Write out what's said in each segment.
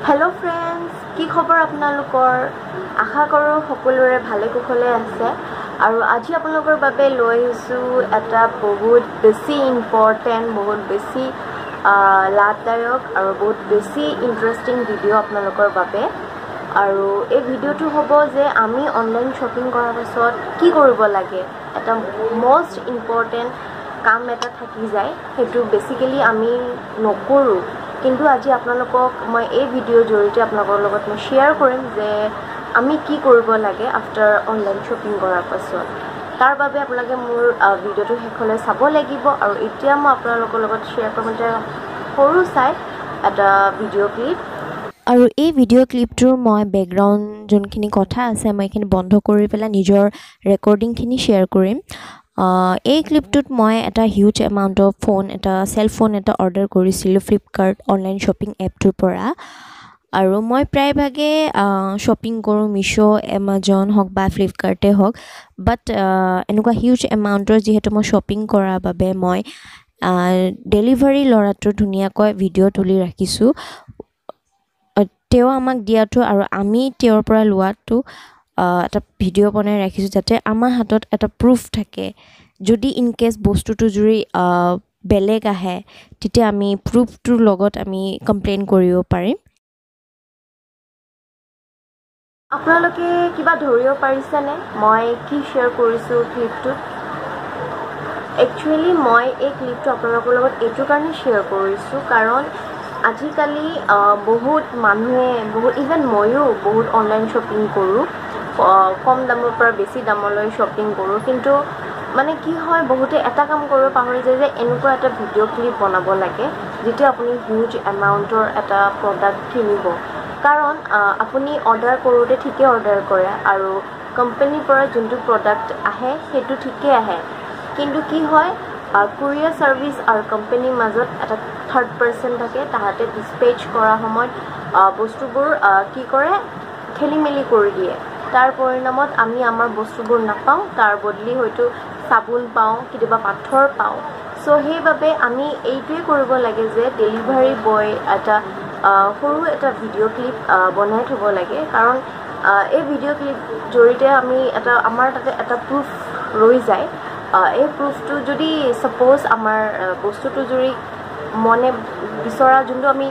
Hello' friends, কি খবৰ আপোনালোকৰ? আশা কৰোঁ সকলোৰে ভালে কুশলে আছে। আৰু আজি আপোনালোকৰ বাবে লৈ আহিছোঁ এটা বহুত বেছি ইম্পৰ্টেণ্ট, বহুত বেছি লাভদায়ক আৰু বহুত বেছি ইণ্টাৰেষ্টিং ভিডিঅ' আপোনালোকৰ বাবে। আৰু এই ভিডিঅ'টো হ'ব যে আমি অনলাইন শ্বপিং কৰাৰ পাছত কি কৰিব লাগে। এটা মষ্ট ইম্পৰ্টেণ্ট কাম এটা থাকি যায়, সেইটো বেচিকেলি আমি নকৰোঁ, কিন্তু আজি আপোনালোকক মই এই ভিডিঅ'ৰ জৰিয়তে আপোনালোকৰ লগত মই শ্বেয়াৰ কৰিম যে আমি কি কৰিব লাগে আফটাৰ অনলাইন শ্বপিং কৰাৰ পাছত। তাৰ বাবে আপোনালোকে মোৰ ভিডিঅ'টো শেষলৈ চাব লাগিব। আৰু এতিয়া মই আপোনালোকৰ লগত শ্বেয়াৰ কৰিম এটা সৰু চাই এটা ভিডিঅ' ক্লিপ। আৰু এই ভিডিঅ' ক্লিপটোৰ মই বেকগ্ৰাউণ্ড যোনখিনি কথা আছে মই এইখিনি বন্ধ কৰি পেলাই নিজৰ ৰেকৰ্ডিংখিনি শ্বেয়াৰ কৰিম। এই ক্লিপটোত মই এটা হিউজ এমাউণ্টৰ ফোন এটা, চেল ফোন এটা অৰ্ডাৰ কৰিছিলোঁ ফ্লিপকাৰ্ট অনলাইন শ্বপিং এপটোৰ পৰা। আৰু মই প্ৰায়ভাগে শ্বপিং কৰোঁ মিছ', এমাজন হওক বা ফ্লিপকাৰ্টেই হওক, বাট এনেকুৱা হিউজ এমাউণ্টৰ যিহেতু মই শ্বপিং কৰাৰ বাবে মই ডেলিভাৰী ল'ৰাটোৰ ধুনীয়াকৈ ভিডিঅ' তুলি ৰাখিছোঁ। তেওঁ আমাক দিয়াটো আৰু আমি তেওঁৰ পৰা লোৱাটো এটা ভিডিঅ' বনাই ৰাখিছোঁ, যাতে আমাৰ হাতত এটা প্ৰুফ থাকে। যদি ইন কেছ বস্তুটো যদি বেলেগ আহে, তেতিয়া আমি প্ৰুফটোৰ লগত আমি কমপ্লেইন কৰিব পাৰিম। আপোনালোকে কিবা ধৰিব পাৰিছেনে মই কি শ্বেয়াৰ কৰিছোঁ ক্লিপটোত? একচুৱেলি মই এই ক্লিপটো আপোনালোকৰ লগত এইটো কাৰণে শ্বেয়াৰ কৰিছোঁ, কাৰণ আজিকালি বহুত মানুহে, বহুত ইভেন ময়ো বহুত অনলাইন শ্বপিং কৰোঁ, কম দামৰ পৰা বেছি দামলৈ শ্বপিং কৰোঁ। কিন্তু মানে কি হয়, বহুতে এটা কাম কৰিব পাহৰি যায় যে এনেকুৱা এটা ভিডিঅ' ক্লিপ বনাব লাগে যেতিয়া আপুনি হিউজ এমাউণ্টৰ এটা প্ৰডাক্ট কিনিব। কাৰণ আপুনি অৰ্ডাৰ কৰোঁতে ঠিকেই অৰ্ডাৰ কৰে আৰু কোম্পানীৰ পৰা যোনটো প্ৰডাক্ট আহে সেইটো ঠিকেই আহে, কিন্তু কি হয়, কুৰিয়াৰ ছাৰ্ভিচ আৰু কোম্পানীৰ মাজত এটা থাৰ্ড পাৰ্চন থাকে, তাহাঁতে ডিছপেচ কৰা সময়ত বস্তুবোৰ কি কৰে, খেলি মেলি কৰি দিয়ে। তাৰ পৰিণামত আমি আমাৰ বস্তুবোৰ নাপাওঁ, তাৰ বদলি হয়তো চাবোন পাওঁ, কেতিয়াবা পাথৰ পাওঁ। চ' সেইবাবে আমি এইটোৱে কৰিব লাগে যে ডেলিভাৰী বয় এটা সৰু এটা ভিডিঅ' ক্লিপ বনাই থ'ব লাগে, কাৰণ এই ভিডিঅ' ক্লিপ জৰিয়তে আমি এটা, আমাৰ তাতে এটা প্ৰুফ ৰৈ যায়। এই প্ৰুফটো যদি ছাপ'জ আমাৰ বস্তুটো যদি মনে বিচৰা যোনটো আমি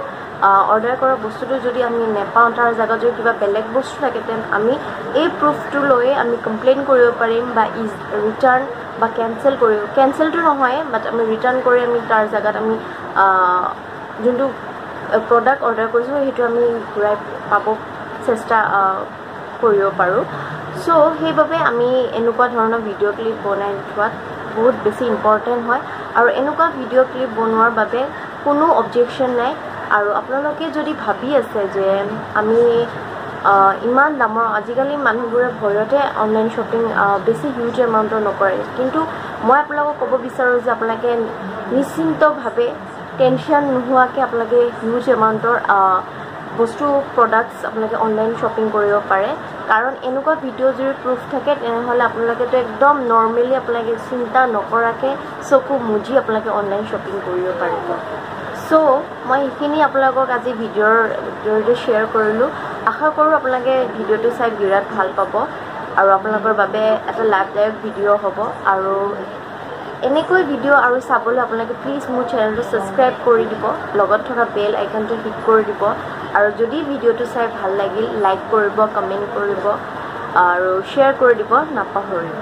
অৰ্ডাৰ কৰা বস্তুটো যদি আমি নেপাওঁ, তাৰ জেগাত যদি কিবা বেলেগ বস্তু থাকে, তেন আমি এই প্ৰুফটো লৈয়ে আমি কমপ্লেইন কৰিব পাৰিম বা is return বা কেঞ্চেল কৰিব, কেঞ্চেলটো নহয় বাট আমি ৰিটাৰ্ণ কৰি আমি তাৰ জেগাত আমি যোনটো প্ৰডাক্ট অৰ্ডাৰ কৰিছোঁ সেইটো আমি ঘূৰাই পাব চেষ্টা কৰিব পাৰোঁ। চ' সেইবাবে আমি এনেকুৱা ধৰণৰ ভিডিঅ' ক্লিপ বনাই থোৱাত বহুত বেছি ইম্পৰ্টেণ্ট হয়। আৰু এনেকুৱা ভিডিঅ' ক্লিপ বনোৱাৰ বাবে কোনো অবজেকশ্যন নাই। আৰু আপোনালোকে যদি ভাবি আছে যে আমি ইমান দামৰ, আজিকালি মানুহবোৰে ভয়তে অনলাইন শ্বপিং বেছি হিউজ এমাউণ্টৰ নকৰে, কিন্তু মই আপোনালোকক ক'ব বিচাৰোঁ যে আপোনালোকে নিশ্চিন্তভাৱে টেনশ্যন নোহোৱাকৈ আপোনালোকে হিউজ এমাউণ্টৰ বস্তু, প্ৰডাক্টছ আপোনালোকে অনলাইন শ্বপিং কৰিব পাৰে। কাৰণ এনেকুৱা ভিডিঅ' যদি প্ৰুফ থাকে, তেনেহ'লে আপোনালোকেতো একদম নৰ্মেলি আপোনালোকে চিন্তা নকৰাকৈ চকু মুজি আপোনালোকে অনলাইন শ্বপিং কৰিব পাৰিব। চ' মই সেইখিনি আপোনালোকক আজি ভিডিঅ'ৰ জৰিয়তে শ্বেয়াৰ কৰিলোঁ। আশা কৰোঁ আপোনালোকে ভিডিঅ'টো চাই বিৰাট ভাল পাব আৰু আপোনালোকৰ বাবে এটা লাভদায়ক ভিডিঅ' হ'ব। আৰু এনেকৈ ভিডিঅ' আৰু চাবলৈ আপোনালোকে প্লিজ মোৰ চেনেলটো ছাবস্ক্ৰাইব কৰি দিব, লগত থকা বেল আইকনটো হিট কৰি দিব। আৰু যদি ভিডিঅ'টো চাই ভাল লাগিল, লাইক কৰিব, কমেণ্ট কৰিব আৰু শ্বেয়াৰ কৰি দিব নাপাহৰিব।